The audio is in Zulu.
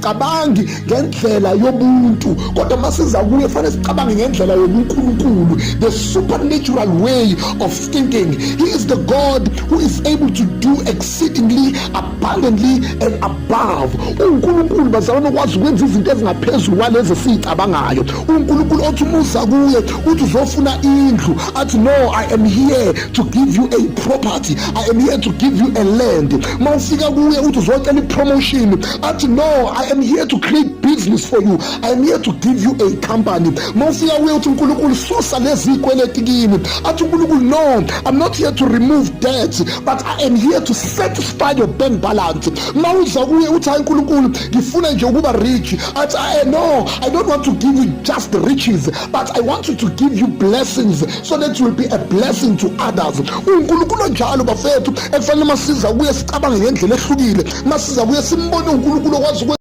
Asicabangi ngendlela yobuntu, kodwa masiza kuye fanele sicabange ngendlela yobuNkulunkulu, the supernatural way of thinking. He is the God who is able to do exceedingly abundantly and above. UNkulunkulu, bazalwane, okwazi ukwenza izinto ezingaphezulu kwalezi esiyicabangayo. UNkulunkulu othi umusa kuye uthi uzofuna indlu, athi, "No, I am here to give you a property. I am here to give you a land." Mawufika kuye uthi uzocela ipromotion, athi, "No, I am here to create business for you. I am here to give you a company." Mawufika kuye uthi, "uNkulunkulu, susa lezi zikweleti kimi," athi uNkulunkulu, "No, I'm not here to remove debt, but I am here to satisfy your bank balance." Mawuza kuye uthi, "Hayi uNkulunkulu, ngifuna nje ukuba rich," athi, "No, I don't want to give you just riches, but I want you to give you blessings so that you will be a blessing to others." UNkulunkulu njalo, bafethu, ekufanele masiza kuye sicabange ngendlela ehlukile, masiza kuye simbone uNkulunkulu okwazi.